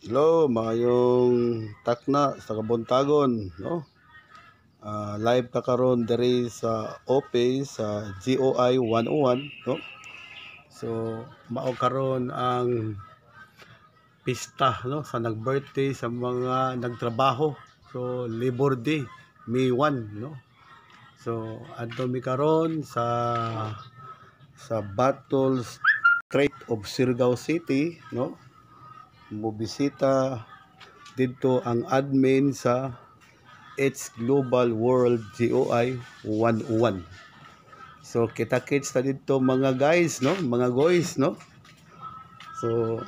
Hello, maayong takna sa kabuntagon, no? Live ta karon diri sa office sa GOI 101, no? So, mao karon ang pista, no, sa nag-birthday sa mga nagtrabaho. So, Labor Day, May 1, no? So, adto mi karon sa Battle Strait of Surigao City, no? Mobisita didto ang admin sa It's Global World GOI 101. So kita-kits ta didto, mga guys, no? Mga guys, no? So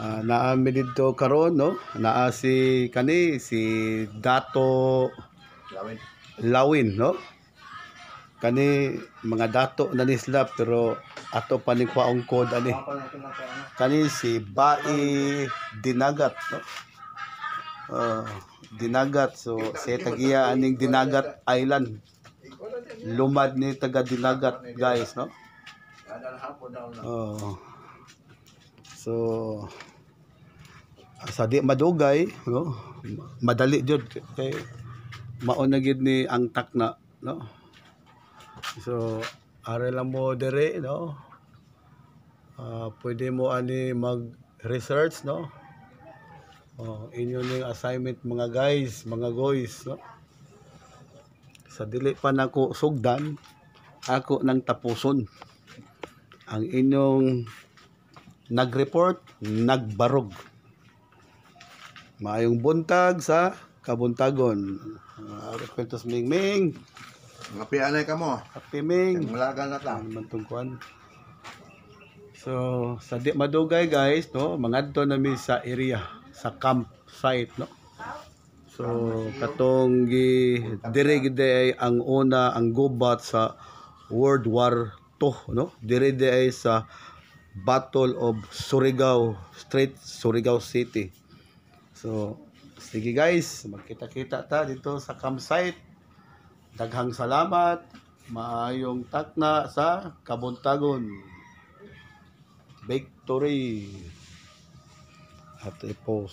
naa mi didto karon, no? Naa si kani si Dato Lawin. Lawin, no? Kani mga dato na ni sila pero ato pa ni kwaong code ani. Kani si Bai Dinagat, no? Dinagat. So sa tagiya aning Dinagat Island. Lumad ni taga Dinagat, guys, no? Oh. So sa di madugay, no? Madali jud kay mao na gid ni ang takna, no? So are lang mo dire, no? Pwede mo ani mag-research, no? Oh, inyo ning assignment, mga guys, mga goys, no? Sa dili pa nako sugdan, ako nang tapuson. Ang inyong nag-report, nagbarog. Maayong buntag sa kabuntagon. Respetos Ming Ming. Mga pianay ka mo. Happy Ming. Mulagan na ta. Ano man tong kuan. So, sa di madugay, guys, no, mangadto na mi sa area, sa campsite, no. So, katong gi dire gid ay ang una ang gubat sa World War II, no? Dire di ay sa Battle of Surigao Strait, Surigao City. So, sige guys, magkita-kita ta dito sa campsite. Daghang salamat. Maayong takna sa kabuntagon. Victory. At i-post.